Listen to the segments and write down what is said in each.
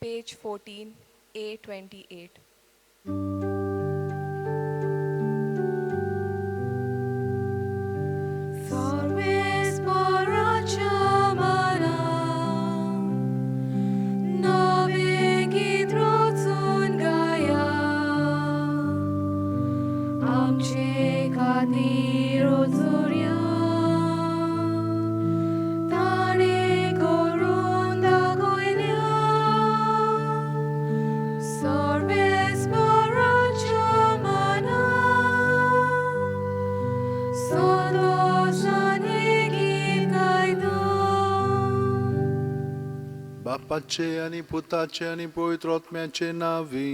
Page 14, A28. बापाचे आनी पुताचे आनी पवित्र आत्म्याचे नांवी.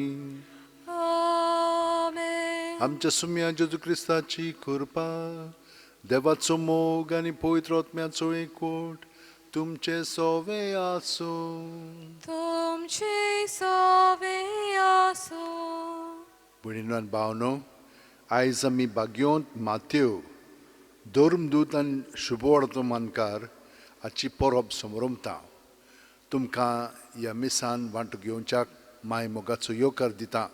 आमेन. आमच्या सुम्या जेजू क्रिस्ताची कृपा, देवाचो मोग आनी पवित्र आत्म्याचो एकवट तुमचे सोवे आसूं. तुमचे सोवे आसूं. भयणीनो आनी भावनो, आयज आमी भाग्योंत माथ्यो धर्मदूत आनी शुभवर्तमानकार हाची परब समरमता. तुमकां ह्या मिसान वांटो घेवच्याक माय मोगाचो येवकार दिता.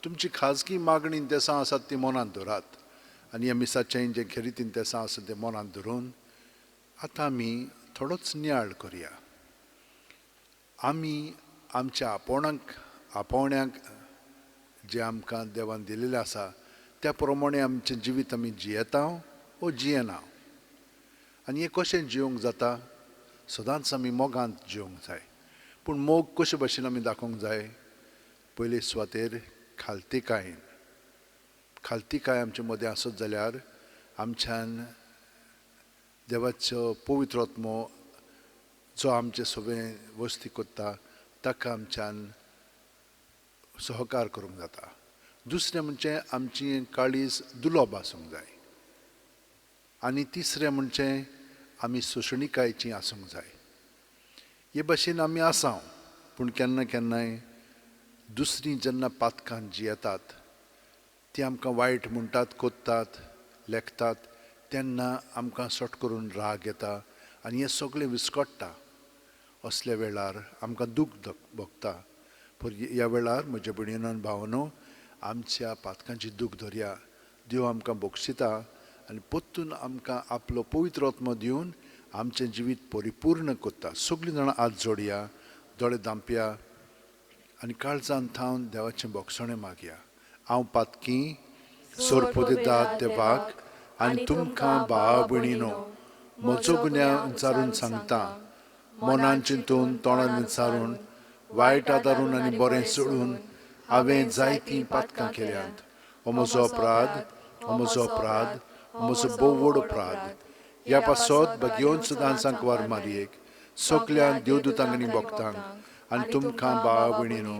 तुमची खाजगी मागणी देसां आसात ती मनांत धरात आनी ह्या मिसाचें जें खेरीतीन देसां आसा तें मनांत धरून आतां आमी थोडोच नियाळ करया. आमी आमच्या आपोवण्याक जें आमकां देवान दिलेलें आसा त्या प्रमाणे आमचें जिवीत आमी जियेता वो जियेना. आनी हें कशें जिवंक जाता? सदांच आमी मोगांत जिवंक जाय. पूण मोग कशे भशेन आमी दाखोवंक जाय? पयले सुवातेर खालतीकायेन. खालतीकाय आमचे मदें आसत जाल्यार आमच्यान देवाचो पवित्र आत्मो जो आमचे सगळें वस्ती करता ताका आमच्यान सहकार करूंक जाता. दुसरें म्हणजे आमची काळीज दुलोब आसूंक जाय. आनी तिसरें म्हणजे आमी सोशणिकायेची आसूंक जाय. हे भशेन आमी आसा, पूण केन्ना केन्नाय दुसरीं जेन्ना पातकां जियेतात ती आमकां वायट म्हणटात, कोत्तात, लेखतात, तेन्ना आमकां सट करून राग येता आनी हें सगळें विस्कट्टा. असल्या वेळार आमकां दूख भोगता. पूण ह्या वेळार म्हज्या भयणीनो आनी भावानो, आमच्या पातकांची दूख धरया. देव आमकां बक्षिता आनी परतून आमकां आपलो पवित्र आत्मो दिवन आमचें जिवीत परिपूर्ण करता. सगळीं जाणां हात जोडया, दोळे धांपया आनी काळजान थावन देवाचें भोगसणें मागया. हांव पातकी सोरपोदेदाद देवाक आनी तुमकां भावा भयणीनो म्हजो गुन्यांव विचारून सांगता. मनान चिंतून, तोंडान विचारून, वायट आदारून आनी बरें सोडून हांवें जायतीं पातकां केल्यांत. हो म्हजो अपराध, हो म्हजो अपराध, हो म्हजो भोव व्हड अपराध. ह्या पासत भगयोन सुद्दां सांकवार मारयेक, सगल्या देवदूतांक आनी भक्तांक आनी तुमकां भावा भयणीनो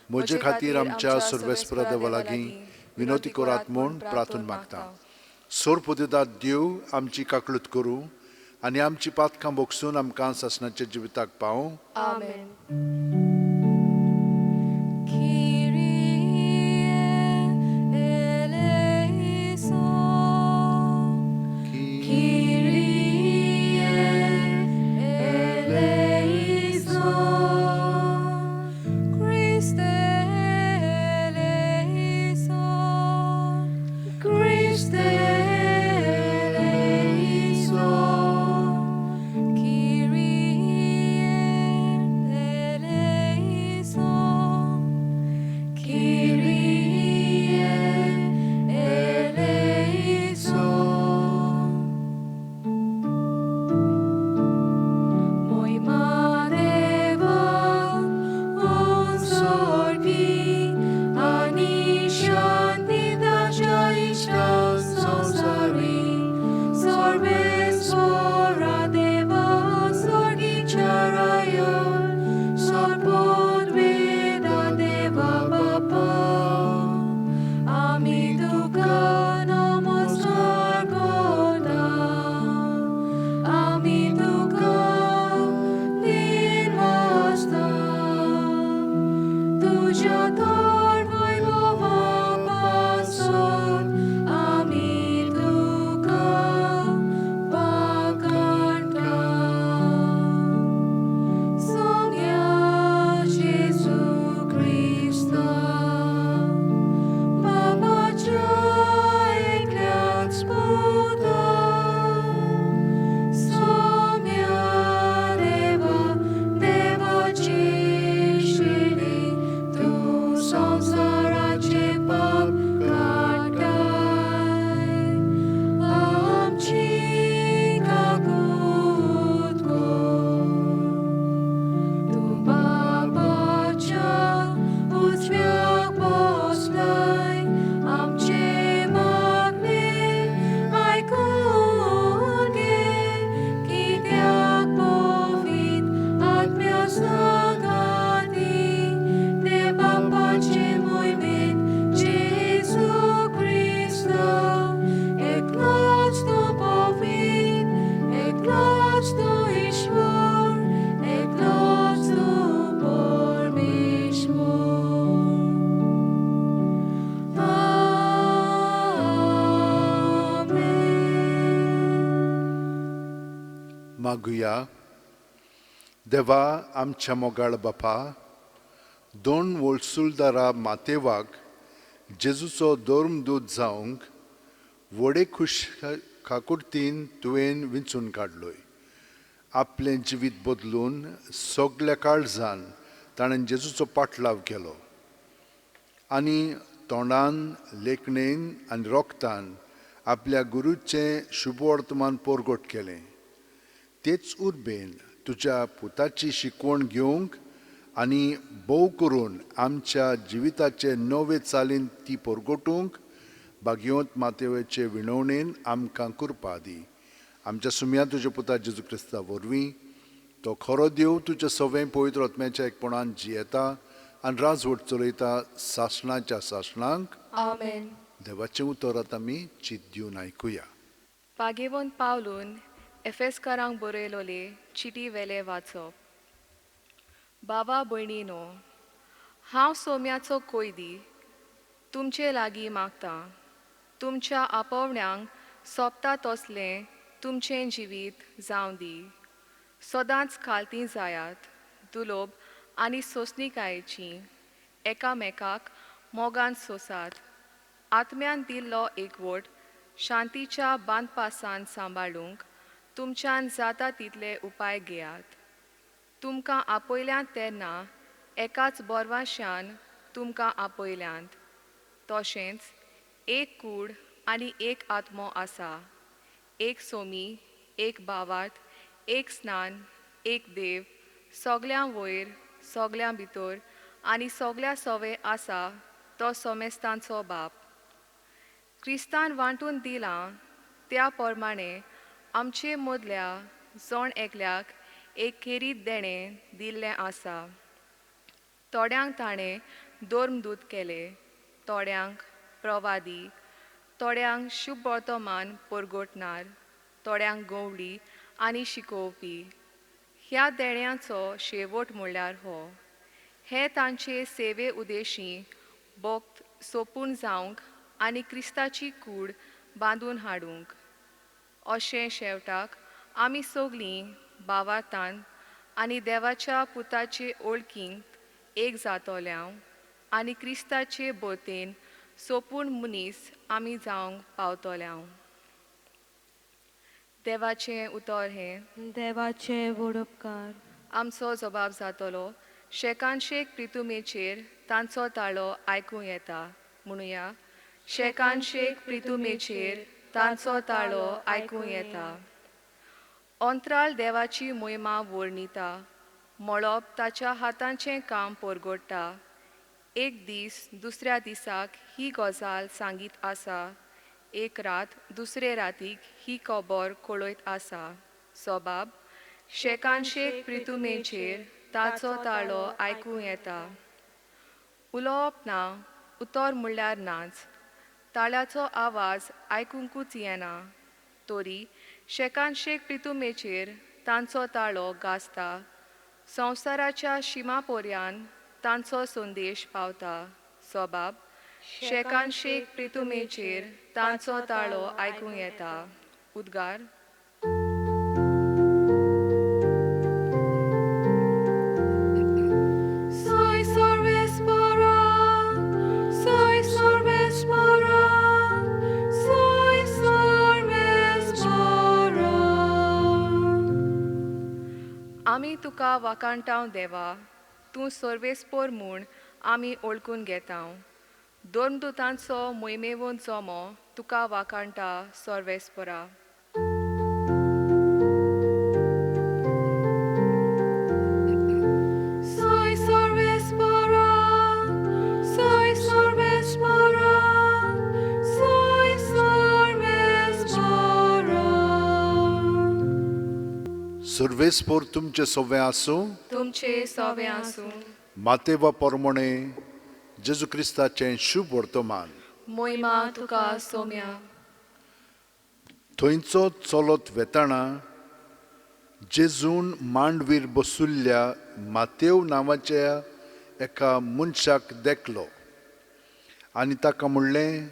म्हजे खातीर आमच्या सर्वेस्पर देवा लागीं विनोती करात म्हूण प्रार्थून मागता. सोरपोदेदाद देव आमची काकळूत करूं आनी आमची पातकां भोगसून आमकां सासणाच्या जिविताक पावूं. आमेन. Kyrie eleison. मागुया. देवा आमच्या मोगाळ बापा, दोन वळसुलदारा मातेवाक जेजूचो धर्मदूत जावंक व्हडे खुश काकुर्तीन तुवें विंचून काडलोय. आपलें जिवीत बदलून सगल्या काळजान ताणें जेजूचो पाटलाव केलो आनी तोंडान, लेखणेन आनी रोगतान आपल्या गुरूचें शुभवर्तमान परगट केलें. तेच उर्बेन तुज्या पुताची शिकवण घेवंक आनी भोव करून आमच्या जिविताचे नवे चालीन ती परगटूंक भाग्यवंत मातेवेचे विणवणेन आमकां कृपा दी. आमच्या सुमया तुज्या पुता जेजू क्रिस्ता वरवीं, तो खरो देव तुज्या सवें पवित्र आत्म्याच्या एकपणान जियेता आनी राजवट चलयता सासणाच्या सासणांक. आमेन. देवाचें उतर आतां आमी चित दिवन आयकुया. पागेवन पावलून एफेस्कारांक बरयलोले चिटी वेले वाचप. बाबा भयणीनो, हांव सोम्याचो कोयदी तुमचे लागीं मागतां, तुमच्या आपोवण्यांक सोंपता तसलें तुमचें जिवीत जावं दी. सदांच खालती जायात, दुलोब आनी सोंसणिकायेची, एकामेकाक मोगान सोंसात. आत्म्यान दिल्लो एकवट शांतीच्या बांदपासान सांबाळूंक तुमच्यान जाता तितले उपाय घेयात. तुमकां आपयल्यांत तेन्ना एकाच बोरवाशान तुमकां आपयल्यांत, तशेंच एक कूड आनी एक आत्मो आसा, एक सोमी, एक भावार्थ, एक स्नान, एक देव, सगल्यां वयर, सगल्यां भितर आनी सगल्या सवे आसा तो सोमेस्तांचो बाप. क्रिस्तान वांटून दिलां त्या प्रमाणे आमचे मदल्या जण एकल्याक एक खेरीत देणें दिल्लें आसा. थोड्यांक ताणें धर्मदूत केले, थोड्यांक प्रवादी, थोड्यांक शुभवर्तमान परगटणार, थोड्यांक गवळी आनी शिकोवपी. ह्या देण्याचो शेवट म्हणल्यार हो, हे तांचे सेवे उदेशी भक्त सोपून जावंक आनी क्रिस्ताची कूड बांदून हाडूंक. अशें शेवटाक आमी सगलीं भावार्थान आनी देवाच्या पुताचे ओळखींत एक जातोल्यांव आनी क्रिस्ताचे भोवतेन सोपून मनीस आमी जावंक पावतोल्यांव. देवाचें उतर हें. देवाचे व्हड उपकार. आमचो जबाब जातलो शेकानशेक प्रितुमेचेर तांचो ताळो आयकूं येता. म्हणुया, शेकानशेक प्रितुमेचेर तांचो ताळो आयकूं येता. अंतराळ देवाची मोहिमा वर्णिता, मळब ताच्या हातांचें काम परगट्टा. एक दीस दुसऱ्या दिसाक ही गजाल सांगीत आसा, एक रात दुसरे रातीक ही खबर कळयत आसा. सोबाब शेकानशेक प्रितुमेचेर ताचो ताळो आयकूं येता. उलोवप ना, उतर म्हणल्यार नाच, ताळ्याचो आवाज आयकुंकूच येना, तरी शेकानशेक प्रितुमेचेर तांचो ताळो गाजता. संवसाराच्या शिमा पर्यान तांचो संदेश पावता. सोबाब शेकानशेक प्रितुमेचेर तांचो ताळो आयकूं येता. उद्गार. Soy sorvespora, soy sorvespora, soy sorvespora. आमी तुका वाकाणटाव देवा, तूं सर्वेस्पोर म्हूण आमी ओळखून घेताव. धर्मदुतांचो मोहिमेवन जमो तुका वाकाणटा सर्वेस्पोरा. Soy sorvespora, soy sorvespora, soy sorvespora. सर्वेस्पोर तुमचें सवें आसूं, तुमचे सोवे आसूं. मातेवा परमणे जेजू क्रिस्ताचें शुभ वर्तमान. मोहिमा तुका सोम्या. थंयचो चलत वेताना जेजून मांडवीर बसुल्ल्या मातेव नांवाच्या एका मनशाक देखलो आनी ताका म्हणलें,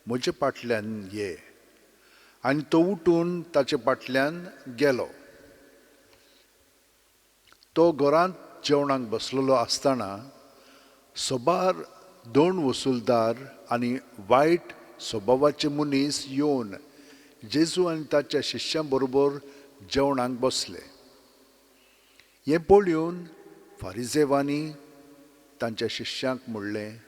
म्हजे फाटल्यान ये. आनी तो उठून ताचे फाटल्यान गेलो. तो घरांत जेवणाक बसलेलो आसतना सबार दोन वसुलदार आनी वायट स्वभावाचे मनीस येवन जेजू आनी ताच्या शिश्यां बरोबर जेवणाक बसले. हें पळोवन फारिजेवांनी तांच्या शिश्यांक म्हणलें,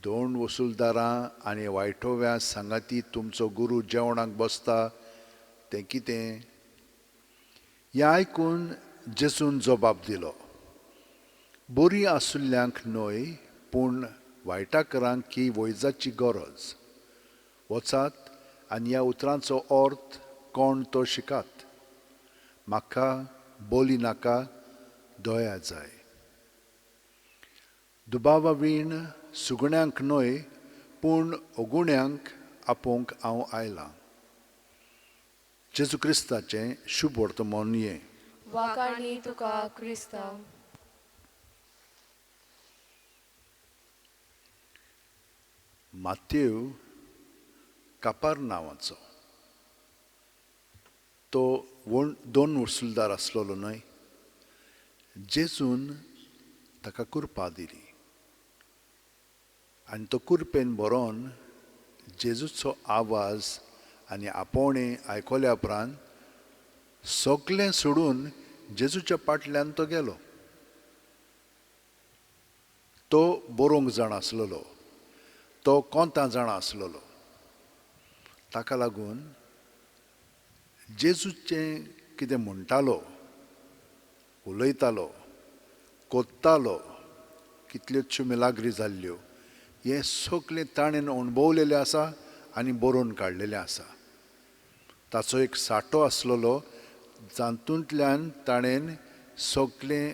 दोन वसुलदारां आनी वायटोव्या सांगाती तुमचो गुरू जेवणाक बसता तें कितें? हें आयकून जेजून जबाब दिलो, बरी आसुल्ल्यांक न्हय पूण वायटाकरांक ही वैजाची गरज. वचात आनी ह्या उतरांचो अर्थ कोण तो शिकात. म्हाका बोली नाका, दया जाय. दुबावा वीण सुगण्यांक न्हय पूण अगुण्यांक आपोवंक हांव आयलां. जेजू क्रिस्ताचें शुभ वर्तमान हें. वाखाणी तुका क्रिस्तांव. मातेव कापार नांवाचो तो दोन वसुलदार आसलेलो न्हय. जेजून ताका कुरपा दिली आनी तो कुरपेन बरोवन जेजूचो आवाज आनी आपोवणें आयकल्या उपरांत सगळें सोडून जेजूच्या फाटल्यान तो गेलो. तो बरोवंक जाणा आसलेलो, तो कोंता जाणा आसलेलो. ताका लागून जेजूचें कितें म्हणटालो, उलयतालो, कोत्तालो, कितल्योश्यो मिलाग्री जाल्ल्यो, हें सगळें ताणें अणभवलेलें आसा आनी बरोवन काडलेलें आसा. ताचो एक साठो आसलेलो जातूंतल्यान ताणें सगळें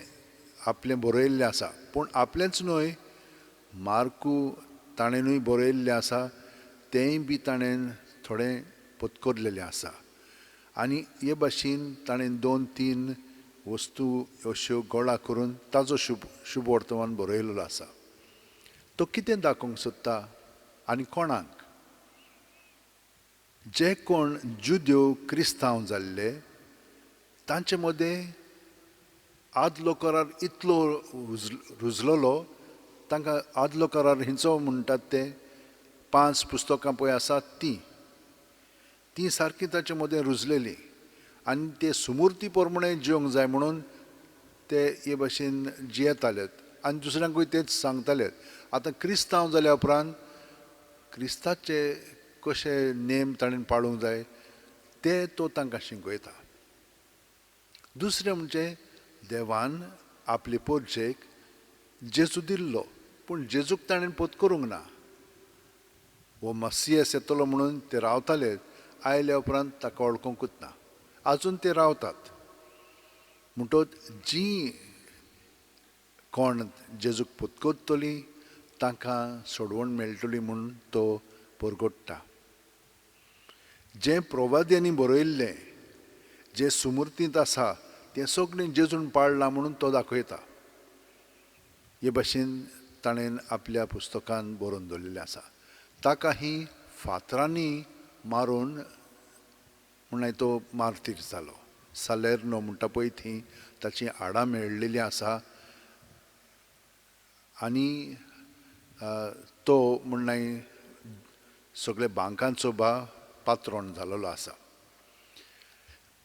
आपलें बरयल्लें आसा. पूण आपलेंच न्हय, मार्कू ताणेंनूय बरयल्लें आसा, तेंय बी ताणें थोडें पत्करलेलें आसा. आनी हे भाशेन ताणें 2-3 वस्तू अश्यो गोळा करून ताजो शुभ वर्तमान बरयलेलो आसा. तो कितें दाखोवंक सोदता आनी कोणाक? जे कोण जुद्यो क्रिस्तांव जाल्ले तांचे मदें आदलो करार इतलो रुजलेलो, तांकां आदलो करार हिंचो म्हणटात ते 5 पुस्तकां पळय आसात तीं तीं सारकीं ताचे मदें रुजलेलीं आनी ते सुमुर्ती प्रमाणे जिवंक जाय म्हणून ते हे भाशेन जियेताले आनी दुसऱ्यांकूय तेच सांगताले. आतां क्रिस्तांव जाल्या उपरांत क्रिस्ताचे कशे नेम ताणें पाळूंक जाय ते तो तांकां शिकयता. दुसरें म्हणजे देवान आपले पोरजेक जेजू दिल्लो, पूण जेजूक ताणें पोत करूंक ना. हो मसियस येतलो म्हणून ते रावताले, आयल्या उपरांत ताका वळखुंकूच ना, आजून ते रावतात. म्हणटकच जीं कोण जेजूक पोतकोत्तली तांकां सोडवण मेळटली म्हूण तो परगट्टा. जें प्रवाद्यांनी बरयल्लें, जें सुमुर्तींत आसा तें सगळें जेजून पाळ्ळां म्हणून तो दाखयता. हे भाशेन ताणें आपल्या पुस्तकान बरोवन दवरिल्लें आसा. ताका ही फातरांनी मारून म्हणल्यार तो मार्तीर जालो. सालेर्नो म्हणटा पळय थंय ताचीं हाडां मेळ्ळेलीं आसा आनी तो म्हणल्यार सगळे बांकांचो बा पात्रोण जालेलो आसा.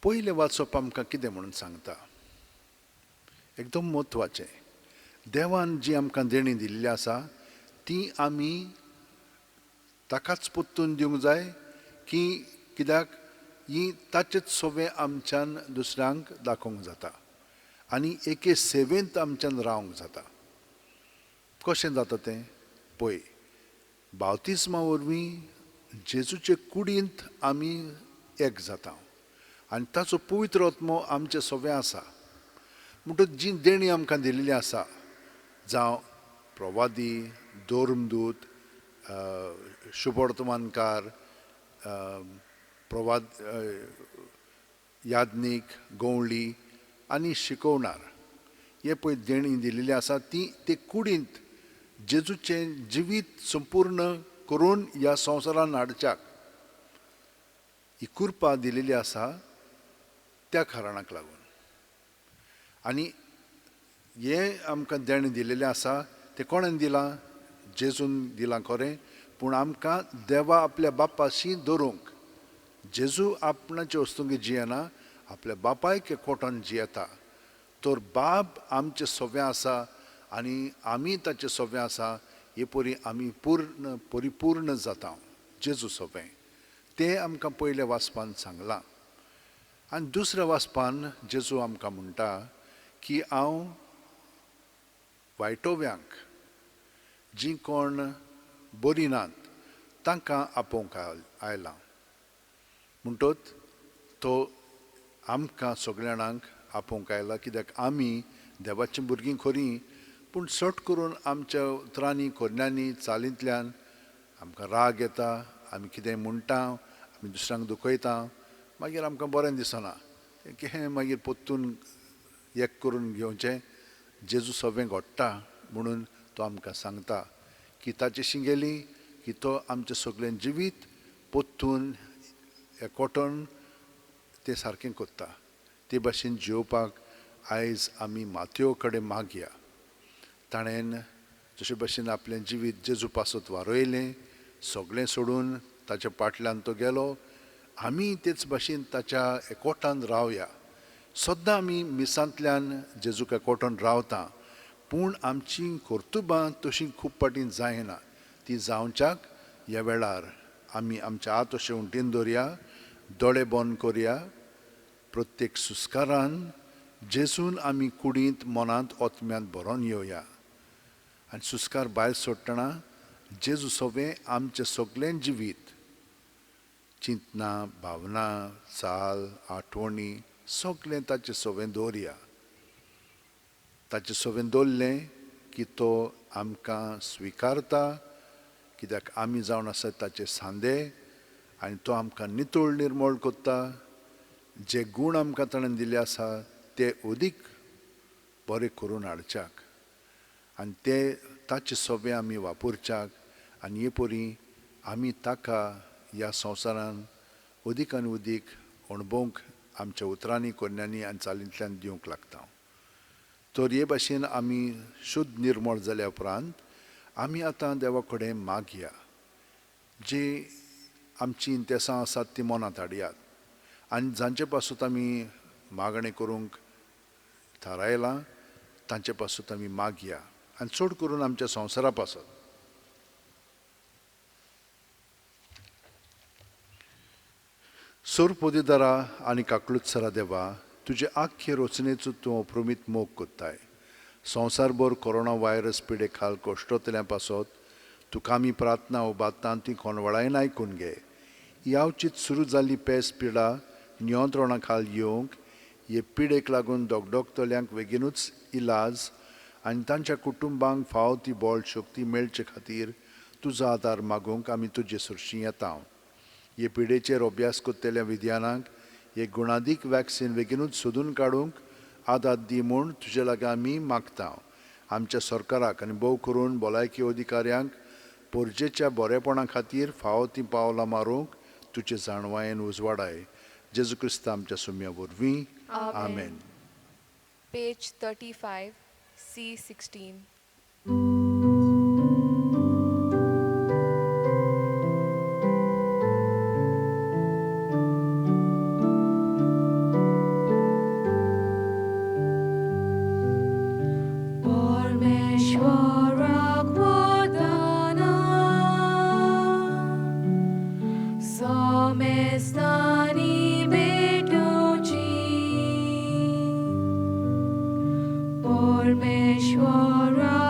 पयलें वाचप आमकां कितें म्हणून सांगता, एकदम म्हत्वाचें. देवान जी आमकां देणी दिल्ली आसा ती आमी ताकाच परतून दिवंक जाय की कित्याक ही ताचेच सोबें आमच्यान दुसऱ्यांक दाखोवंक जाता आनी एके सेवेंत आमच्यान रावंक जाता. कशें जाता तें पळय, बावतिस्मा वरवीं जेजूचे कुडींत आमी एक जाता आनी ताचो पवित्र आत्मो आमचे सोबें आसा. म्हणटकच जी देणी आमकां दिल्ली आसा, जावं प्रवादी, धर्मदूत, शुभवर्तमानकार, प्रवाद, याज्ञीक, गवळी आनी शिकोवणार, हे पळय देणी दिल्ली आसा ती ते कुडींत जेजूचें जिवीत संपूर्ण करून ह्या संवसारान हाडच्याक ही कृपा दिलेली आसा त्या कारणाक लागून. आनी हें आमकां देणें दिलेलें आसा तें कोणें दिलां? जेजून दिलां खरें, पूण आमकां देवा आपल्या बापाशी दवरूंक. जेजू आपणाचे वस्तुंकी जियेना, आपल्या बापायक एकवटान जियेता. तर बाब आमचे सव्वें आसा आनी आमी ताचे सव्वें आसा, हे परी आमी पूर्ण परिपूर्ण जाता जेजू सव्वें. तें आमकां पयल्या वाचपान सांगलां. आनी दुसऱ्या वाचपान जेजू आमकां म्हणटा की हांव वायटोव्यांक, जीं कोण बरीं नात तांकां आपोवंक आयलां. म्हणटत तो आमकां सगळ्या जाणांक आपोवंक आयला, कित्याक आमी देवाचीं भुरगीं खरीं, पूण सट करून आमच्या उतरांनी, करण्यांनी, चालींतल्यान आमकां राग येता, आमी कितें म्हणटा, आमी दुसऱ्यांक दुखयता, मागीर आमकां बरें दिसना. हें मागीर परतून एक करून घेवचें. जेजू सगळें घडटा म्हणून तो आमकां सांगता की ताचे गेली की तो आमचें सगळें जिवीत परतून एकवटून तें सारकें करता. ते भाशेन जियोवपाक आयज आमी मातयो कडेन मागया. ताणें जशे भाशेन आपलें जिवीत जेजू पासत वारयलें, सगळें सोडून ताच्या फाटल्यान तो गेलो, आमी तेच भाशेन ताच्या एकवटान रावया. सद्दां आमी मिसांतल्यान जेजूक एकवटान रावता, पूण आमची कर्तुबां तशीं खूब फाटीं जायना. ती जावच्याक ह्या वेळार आमी आमच्या हात अशें उंटीन दवरया, दोळे बंद करया. प्रत्येक सुस्कारान जेजून आमी कुडींत, मनांत, आत्म्यांत भरोन येवया. आनी सुस्कार भायर सोडटना जेजू सगळें आमचें सगळें जिवीत, चिंतना, भावना, चाल, आठवणी सगळें ताचें सगळें दवरया. ताचें सगळें दवरलें की तो आमकां स्विकारता, कित्याक आमी जावन आसात ताचे सांदे, आनी तो आमकां नितळ निर्मळ करता. जे गूण आमकां ताणें दिल्ले आसा ते अदीक बरे करून हाडच्याक आनी ते ताचे सगळें आमी वापरच्याक. आनी हे परी आमी ताका ह्या संवसारान अदीक आनी अदीक अणभवंक आमच्या उतरांनी, करण्यांनी आनी चालींतल्यान दिवंक लागता. तर हे भाशेन आमी शुद्ध निर्मळ जाल्या उपरांत आमी आतां देवा कडेन मागया. जी आमची इंतेसां आसात ती मनांत हाडयात आनी जांचे पासून आमी मागणें करूंक थारायलां तांचे पासून आमी मागया, आनी चड करून आमच्या संवसारा पासत. सोर पोदेदारा आनी काकलुत्सरा देवा, तुजे आख्खे रचनेचो तूं अप्रमीत मोग कोत्ताय. संवसारभर कोरोना व्हायरस पिडे खाल कश्टतल्या पासत तुका आमी प्रार्थना उबारता ती कोणवळायन आयकून घे. ही आवचीत सुरू जाल्ली पेस पिडा नियंत्रणा खाल येवंक, हे पिडेक लागून दगदगतल्यांक बेगीनूच इलाज आनी तांच्या कुटुंबांक फाव ती बळ शक्ती मेळचे खातीर तुजो आदार मागूंक आमी तुजे सरशीं येता. हे पिडेचेर अभ्यास करतल्या विज्ञानाक हे गुणादीक वॅक्सिन बेगीनूच सोदून काडूंक आदार दी म्हूण तुजे लागीं आमी मागता. आमच्या सरकाराक आनी भोव करून भलायकी अधिकाऱ्यांक पोरजेच्या बरेपणा खातीर फावो तीं पावलां मारूंक तुजे जाणवायेन उजवाडाय. जेजू क्रिस्त आमच्या सुम्या वरवीं, आमेन. Page 35, C16. परमेश्वराक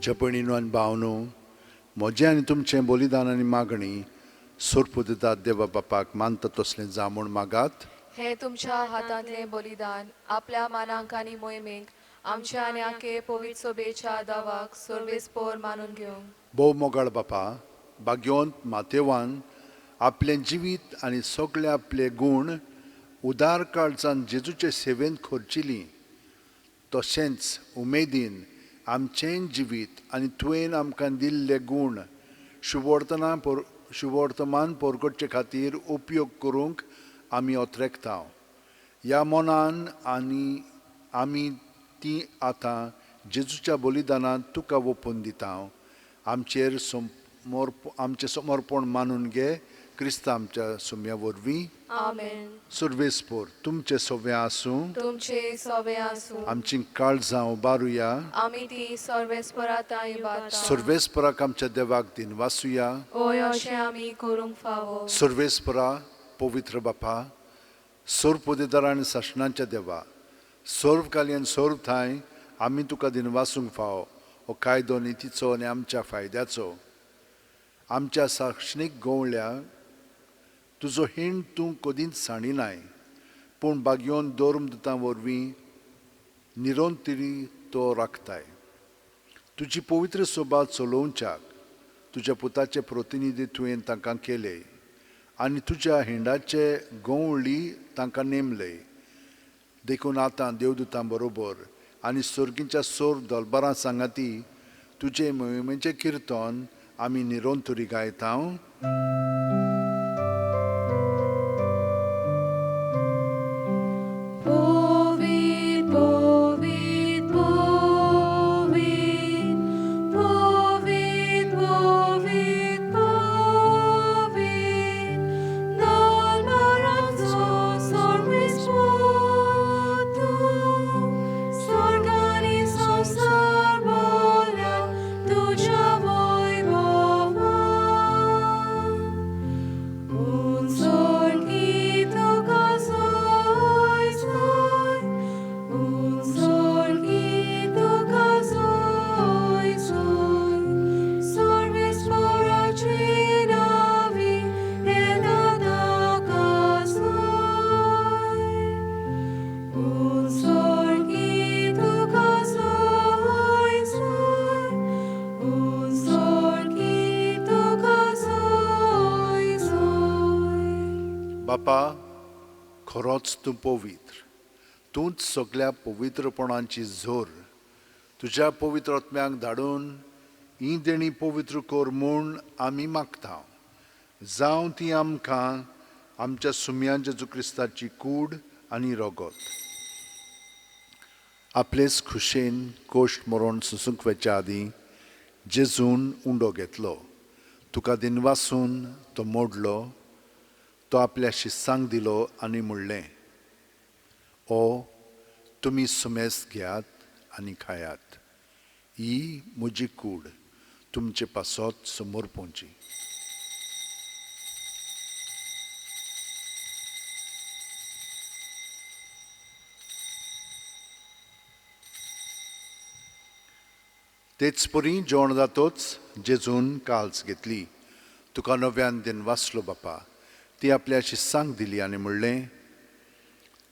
म्हज्या भयणीनो आनी भावनो, म्हजें आनी तुमचें बलिदान आनी मागणी सोरपुदितात देवा बापाक मानता तसलें जावं म्हूण मागात. हे तुमच्या हातांतलें बलिदान आपल्या मानांक आनी मोहिमेक आमच्या आनी आखे पवित्र सोबेच्या दावाक सर्वेस्पोर मानून घेवंक. भोव मोगाळ बापा, भाग्यवंत मातेवान आपलें जिवीत आनी सगळे आपले गूण उदार काळजान जेजूचे सेवेंत खर्चिली, तशेंच उमेदीन आमचेंय जिवीत आनी तुवें आमकां दिल्ले गूण शुभवर्तना शुभवर्तमान परगटचे खातीर उपयोग करूंक आमी अत्रेकता. ह्या मनान आनी आमी ती आतां जेजूच्या बलिदानांत तुका ओपून दिता. आमचेर समोर आमचें समर्पण मानून घे, क्रिस्ता आमच्या सुम्या वरवीं. आमेन. सुर्वेस्पोर तुमचें सगळें आसूं. तुमचे सोबे आसूं. आमची काळजां उबारुया. आमी ती सर्वेस्पराताय बाता. सर्वेस्पराक आमच्या देवाक दिनवासुया. होय, अशें आमी करूंक फावो. सर्वेस्परा, पवित्र बापा, सर्व आनी सासणाच्या देवा, सर्व काली आनी सर्व ठांय आमी तुका दिनवासूंक फावो. हो कायदो नितीचो आनी आमच्या फायद्याचो. आमच्या साक्षणीक गवळ्या तुजो हिंड तूं कदींच सांडिनाय, पूण बागयोवन धर्मदुतां वरवीं निरंतरी तो राखताय. तुजी पवित्र सोबा चलोवच्याक तुज्या पुताचे प्रतिनिधी तुवें तांकां केले आनी तुज्या हिंडाचे गवळी तांकां नेमले. देखून आतां देवदुतां बरोबर आनी सर्गीच्या सोर दलबारां सांगाती तुजे मोहिमेचें किर्तन आमी निरंतरी गायता. Povid, povid, povid, povid, povid, povid, Dalmaranzo sorvis portu, sorgani sosar bola, tuja voivova. Un solchito casoi soi, un solchito casoi soi, sorves poracinavi ed adacasoi. Un solchito casoi soi, un solchito casoi soi. बापा, खरोच तूं पवित्र, तूंच सगळ्या पवित्रपणाची झोर. तुज्या पवित्र आत्म्याक धाडून ही देणी पवित्र कर म्हूण आमी मागता. जावं ती आमकां आमच्या सुम्या जेजू क्रिस्ताची कूड आनी रगत. आपलेच खुशेन कोश्ट मरण सोसूंक वचच्या आदीं जेजून उंडो घेतलो, तुका दिनवासून तो मोडलो, तो आपल्या शिस्सांक दिलो आनी म्हणलें, ओ तुमी सुमेस्त घेयात आनी खायात, ही म्हजी कूड तुमचे पासत समोर पोवची. तेच परी जेवण जातोच जेजून काल्स घेतली, तुका नव्यान दिनवासलो बापा, ती आपल्या शिस्सांक दिली आनी म्हणलें,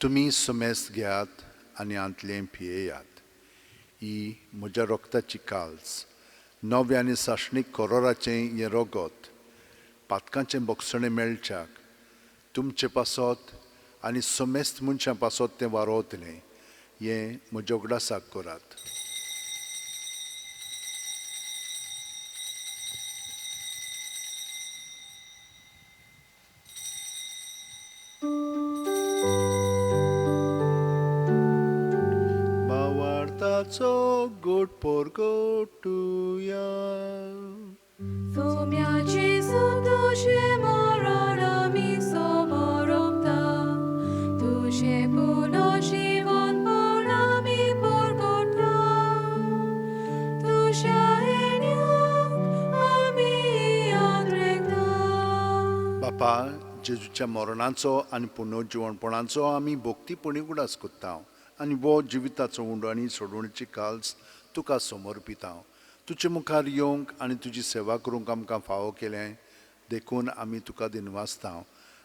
तुमी सुमेस्त घेयात आनी आंतलें पियेयात, ही म्हज्या रक्ताची काल्स, नव्या आनी सासणीक कोरोराचें हें रगत, पातकांचें बक्षणें मेळच्याक तुमचे पासत आनी समेस्त मनशां पासत तें वारोवतलें, हें म्हज्या उगडासाक करात. भावार्थाचो गोड परगटुया. Somia Jesu तुझे मरण आमी समर्पता, तुझे पुनर्जीवनपण आमी परगटा, तुझ्या येण्याक आमी आदरेता. बापा, जेजूच्या मरणाचो आनी पुनर्जिवणपणाचो आमी भक्तीपणी उगडास करता आनी वो जिविताचो उंडो आनी सोडवणीची काल्स तुका समर्पिता. तुजे मुखार येवंक आनी तुजी सेवा करूंक आमकां फावो केलें देखून आमी तुका दिनवासता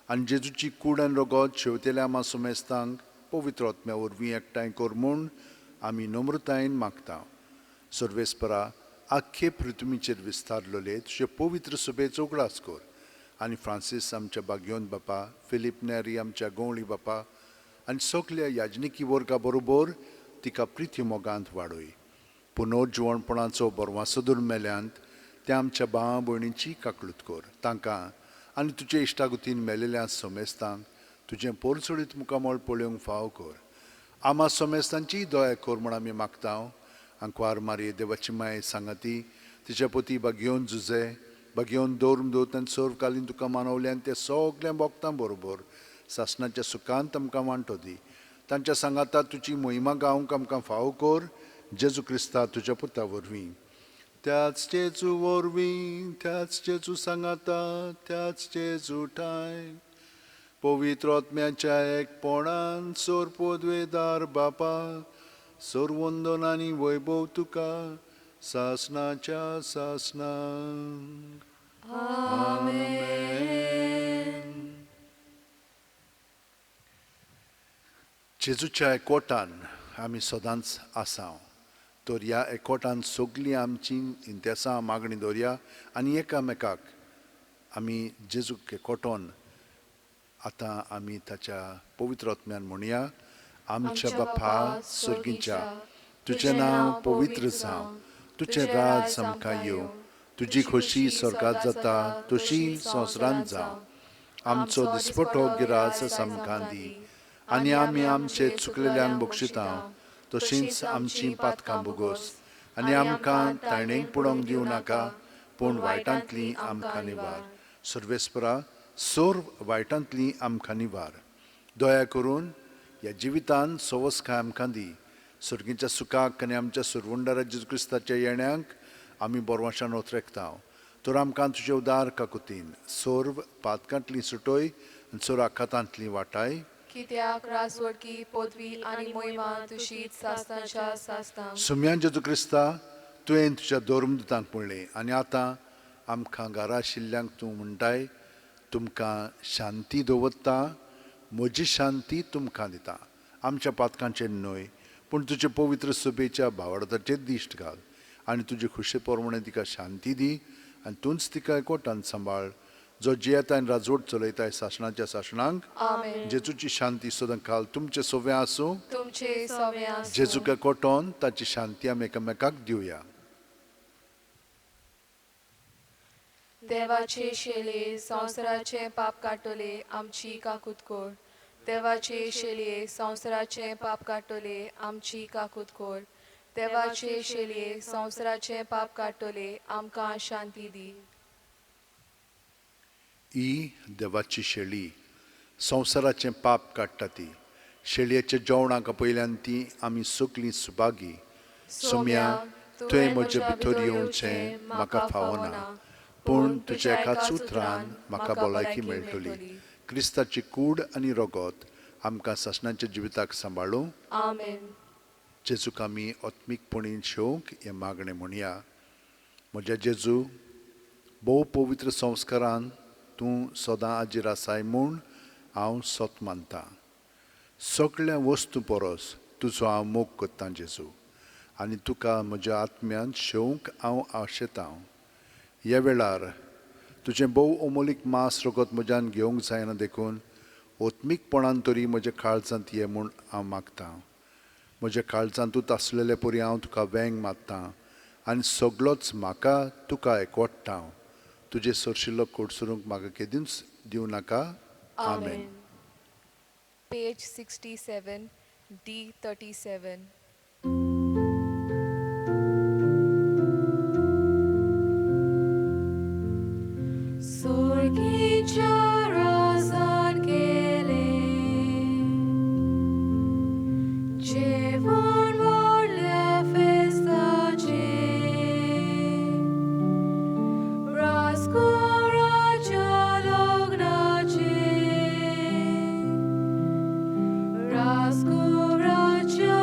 आनी जेजूची कूड आनी रगत शेवतेल्या आमा सुमेस्तांक पवित्र आत्म्या वरवीं एकठांय कर म्हूण आमी नम्रतायेन मागता. सर्वेस्परा, आख्खे पृथ्वीचेर विस्तारलेले तुजे पवित्र सभेचो उगडास कर आनी फ्रांसीस आमच्या बागयोन बापा, फिलीप नेरी आमच्या गवळी बापा आनी सगल्या याजनिकी वर्गा बरोबर तिका प्रिती मोगांत वाडय. पुनर्जिवणपणाचो बरवासो मेल्यांत त्या आमच्या भावा भयणीची काकळूत कर. तांकां आनी तुजे इश्टागतीन मेलेल्या समेस्तांक तुजें पोरचडीत मुखामळ पळोवंक फावो कर. आमा समेस्तांची दया कर म्हूण आमी मागता. आंकवार मारये देवाची माय सांगाती तिच्या पती बागयोन जुजे बागयोन दवरून दवरतान सर्व कालीन तुका मानवल्यान ते सगळ्या भोगतां बरोबर सासणाच्या सुखांत आमकां वांटो दी. तांच्या सांगाता तुजी मोहिमा गावंक आमकां फावो कर. जेजू क्रिस्ता तुज्या पुता वरवीं, त्याच जेजू वरवीं, त्याच जेजू सांगाता, त्याच जेजू ठांय पवित्र आत्म्याच्या एकपणान सोर पदवेदार बापा, सर्वंदन आनी वैभव तुका सासणाच्या सासणाक. आमेन. जेजूच्या एकवटान आमी सदांच आसाव, तर ह्या एकवटान सगळीं आमची इंतेसां मागणी दवरया आनी एकामेकाक आमी जेजूक एकवटोन आतां आमी ताच्या पवित्र आत्म्यान म्हणया. आमच्या बापा सर्गीच्या, तुजें नांव पवित्र जावं, तुजें राज आमकां येवं, तुजी खोशी स्वर्गांत जाता तशी संवसारांत जावं. आमचो दिसपटो गिरास आमकां दी आनी आमी आमचे चुकलेल्यांक बक्षिता तशींच आमची पातकां भोगोस आनी आमकां ताणेक पडोवंक दिवं नाका, पूण वायटांतली आमकां निवार. सर्वेस्परा, सर्व वायटांतली आमकां निवार. दया करून ह्या जिवितान सवसकाय आमकां दी. सर्गीच्या सुखाक आनी आमच्या सुरवंडारा जेजू क्रिस्ताच्या येण्याक आमी बरवाशान ओतरेकता. तर आमकां तुजे उदार काकुतीन सर्व पातकांतली सुटय आनी सर्व आखातांतली वाटाय. कित्याक रासवडकी पदवी आनी मोहिमा तुशीच सासणाच्या सासणाक. सुम्यान जेजू क्रिस्ता, तुवें तुज्या धर्मदूतांक म्हणलें आनी आतां आमकां घरा आशिल्ल्यांक तूं म्हणटाय, तुमकां शांती दवरता, म्हजी शांती तुमकां दिता. आमच्या पातकांचेर न्हय पूण तुजे पवित्र सभेच्या भावार्थाचेर दिश्ट घाल आनी तुजे खुशे प्रमाणे तिका शांती दी आनी तूंच तिका एकवटान सांबाळ, जो जियेता आनी राजवट चलयताय सासणाच्या सासणाक. आमेन. जेजूची शांती सदांकाल तुमचे सोवे आसूं. तुमचे सोवे आसूं. जेजूक एकवटोन ताची शांती आमी एकामेकाक दिवया. देवाचे शेले संवसाराचे पाप काडटले आमची काकूत कर. देवाचे शेलये संवसाराचे पाप काडटले आमची काकूत कर. देवाचे शेलये संवसाराचे पाप काडटले आमकां शांती दी. ही देवाची शेळी संवसाराचें पाप काडटा. ती शेळयेच्या जेवणाक पयल्यान ती आमी सगळीं सुभागी. सोम्या, तुवें म्हजे भितर येवचें म्हाका फावना, पूण तुज्या एकाच उतरान म्हाका भलायकी मेळटली. क्रिस्ताची कूड आनी रगत आमकां सासणाच्या जिविताक सांबाळूं. आमेन. जेजूक आमी आत्मीकपणी शेवंक हें मागणें म्हणया. म्हज्या जेजू, भोव पवित्र संस्कारान तूं सदां आजीर आसाय म्हूण हांव सत मानतां. सगळ्या वस्तू परस तुजो हांव मोग करतां जेजू, आनी तुका म्हज्या आत्म्यान शेवंक हांव आशेतां. ह्या वेळार तुजें भोव अमोलीक मांस रगत म्हज्यान घेवंक जायना देखून आत्मीकपणान तरी म्हज्या काळजांत ये म्हूण हांव मागतां. म्हज्या काळजांतूच आसलेले परी हांव तुका वेंग मारतां आनी सगळोच म्हाका तुका एकवटता. तुजें सरशिल्लो कोडसरूंक म्हाका केदींच दिवं नाका. आमेन. Page 67, D 37. सोर्गीच्या राजान केलें जेवण व्हडल्या फेस्ताचें, राजकुंवराच्या लग्नाचें, राजकुंवराच्या.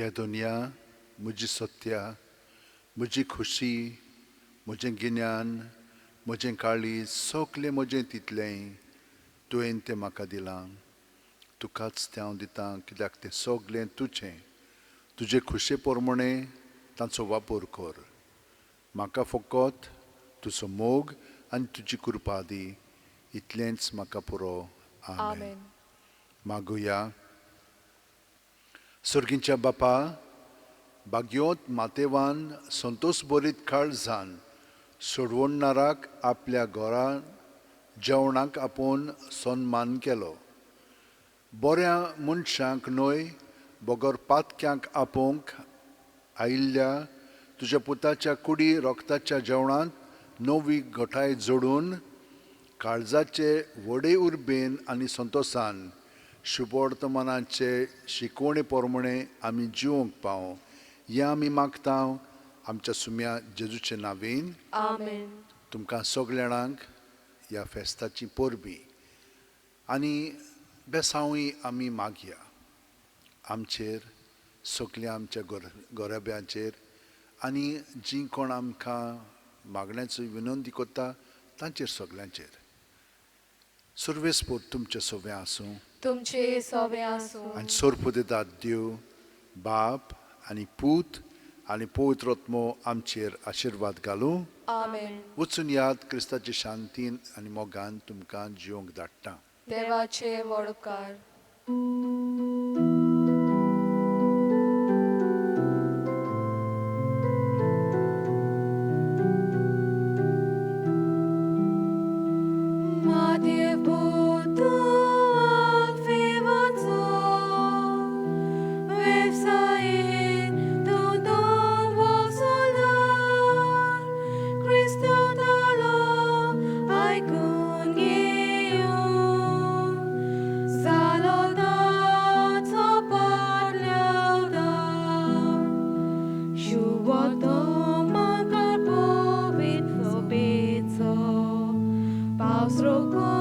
घे धनया म्हजी सत्या, म्हजी खुशी, म्हजें गिन्यान, म्हजें काळीज, सगलें म्हजें तितलें तुवें तें म्हाका दिलां. तुकाच तें हांव दितां, कित्याक तें सगलें तुजें. तुजे खुशे प्रमाणे तांचो वापर कर. म्हाका फकत तुजो मोग आनी तुजी कृपा दी, इतलेंच म्हाका पुरो. आमेन. आमेन. मागुया. सर्गींच्या बापा, भाग्योत मातेवान संतोष बरीत काळजान सोडवणणाराक आपल्या घरा जेवणाक आपोवन सन्मान केलो. बऱ्या मनशांक न्हय बगर पातक्यांक आपोवंक आयिल्ल्या तुज्या पुताच्या कुडी रोगताच्या जेवणांत नवी घटाय जोडून काळजाचे व्हडे उर्बेन आनी संतोसान शुभवर्तमानाचे शिकवणे प्रमाणे आमी जिवंक पाव, हें आमी मागता आमच्या सुम्या जेजूचे नांवेन. आमेन. तुमकां सगल्या जाणांक ह्या फेस्ताची परबीं आनी बेसांवूय आमी मागया. आमचेर सगल्या आमच्या गोरब्यांचेर आनी जीं कोण आमकां मागण्याचो विनंती करता तांचेर सगल्यांचेर सर्वेस्पोर तुमचें सगळें आसूं. तुमचे सोबे आसूं. आनी सोरपुदेदात देव बाप आनी पूत आनी पवित्र आत्मो आमचेर आशिर्वाद घालूं. आमेन. वचून याद क्रिस्ताचे शांतीन आनी मोगान तुमकां जिवंक धाडटा. देवाचे व्हड उपकार. Paus